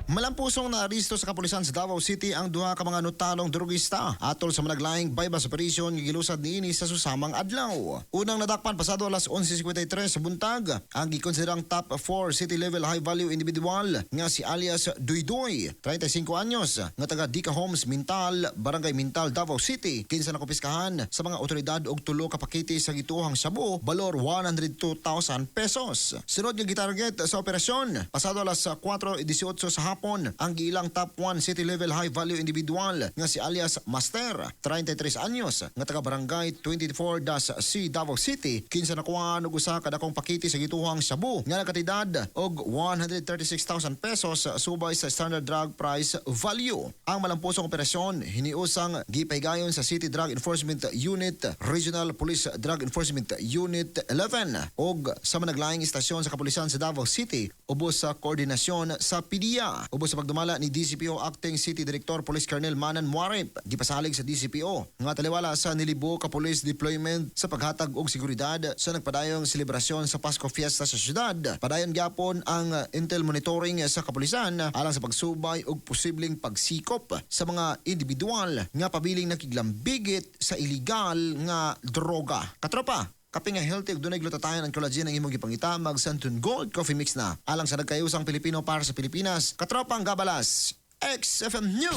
Malampusong naaresto sa kapulisan sa Davao City ang duha ka mga notalong drogista atol sa managlaing bypass operation nga gilusad niini sa susamang adlaw. Unang nadakpan pasado alas 11:53 sa buntag ang gikonsiderang top 4 city level high value individual nga si alias Duydoy, 35 anyos, nga taga Dika Homes Mintal, Barangay Mintal, Davao City, kinsa nakumpiskahan sa mga otoridad og tulo ka pakete sa gituohang shabu balor 102,000 pesos. Sunod nga gitarget sa operasyon pasado alas 4:18 sa hapon ang giilang top 1 city level high value individual nga si alias Master, 33 anyos, nga taga Barangay 24-C, Davao City, kinsa nakuha og usa ka dakong pakete sa gituohang shabu nga nakatidad og 136,000 pesos subay sa standard drug price value. Ang malampusong operasyon hiniusang gipahigayon sa City Drug Enforcement Unit, Regional Police Drug Enforcement Unit 11 og sa managlaing istasyon sa kapulisan sa Davao City ubos sa koordinasyon sa PDEA. Ubos sa pagdumala ni DCPO Acting City Director Police Colonel Manan Muarip, gipasalig sa DCPO nga taliwala sa nilibo ka police deployment sa paghatag og seguridad sa nagpadayong selebrasyon sa Pasko Fiesta sa syudad. Padayon gyapon ang intel monitoring sa kapulisan alang sa pagsubay og posibleng pagsikop sa mga individual nga pabiling nakiglambigit sa illegal nga droga. Katropa, kape nga healthy ug dunay glutathione and collagen ang imong gipangita, mag Santon Gold Coffee Mix na. Alang sa nagkayusang Pilipino para sa Pilipinas, Katropang Gabalas, XFM News.